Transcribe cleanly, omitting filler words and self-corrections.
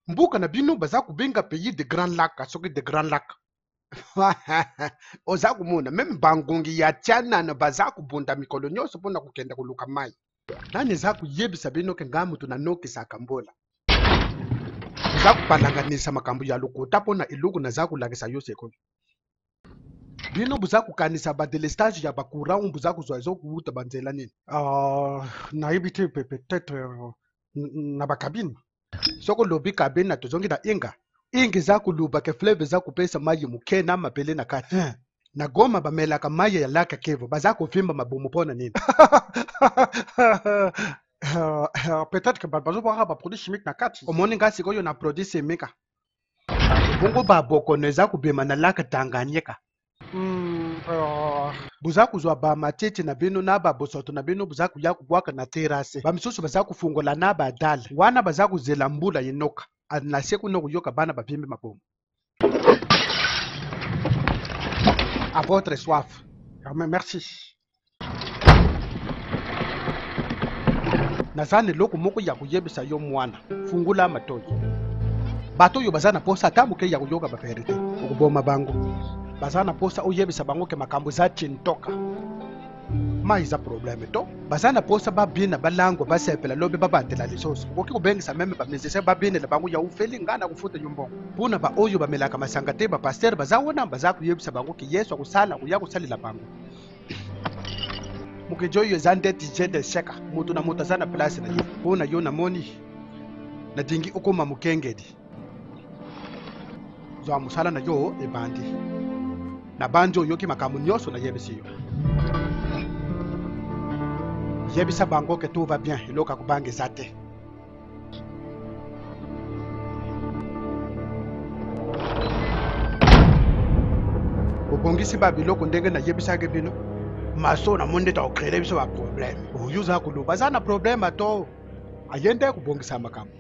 Mboka na bino baza kobenga pays de grand lac, soki de grand lac. Oza komona meme bangungi ya tianana baza kobunda mikolo nyonso mpona kokende koluka mai. Nani eza koyebisa bino ke nga moto nanokisaka mbola? Oza kopalanganisa makambo ya lokuta mpona eloko naza kolakisa yo sikoyo. Bino boza kokanisa ba delestage ya ba courant oyo boza kozwa ezokowuta ba nzela nini? Nayebi te, peut-être na ba cabine. Soki olobi cabine na tozongi na Inga. Inga eza koloba ke fleuve eza kopesa mayi moke na mabele na kati. Na Goma bamelaka mayi ya lac Kivu, baza kovimba mabumu pona nini? Peut-être que bazobwaka ba produits chimiques na kati. Omoni nga sikoyo na produit chimique. Bongo ba bokono eza kobima na lac Tanganyika. Boza kozwa ba matiti na bino na ba bosoto na bino, boza koya kobwaka na terrasse. Ba misusu baza kofungola na ba dalle wana, baza kozela mbula enoka. Na se kuna okoyoka bana bavimbi mabumu. À votre soif. Ah, mais merci. Naza na eloko moko ya koyebisa yo mwana. Fungola matoyi. Bato oyo baza na posa ata moke ya koyoka ba verite, okoboma bango. Baza na posa oyebisa bango ke makambo eza tshintoka. Mai eza problème to. Baza na posa babina balangwa basepela lobi babandela lisusu. Okoki kobengisa meme ba musiciens babinela bango ya ufeli, nga na kofuta yo mbongo. Mpona ba oyo bamelaka masanga te, ba pasteur baza wana baza koyebisa bango ke Yesu akosala, akoya kosalela bango. Mokili oyo eza ndeti jeu d'échec, moto na moto aza na place na ye. Mpona yo namoni nalingi okoma mokengeli. Zwa mosala na yo ebandi. Nabandi oyoki makambo nyonso nayebisi yo. Yebisa bango ke tout va bien, eloko ya kobanga eza te. Bobongisi ba biloko ndenge nayebisaki bino. Maso namoni nde tokocrele biso ba problème. Oyo oza koloba aza na problème ato. Aye nde kobongisa makambo.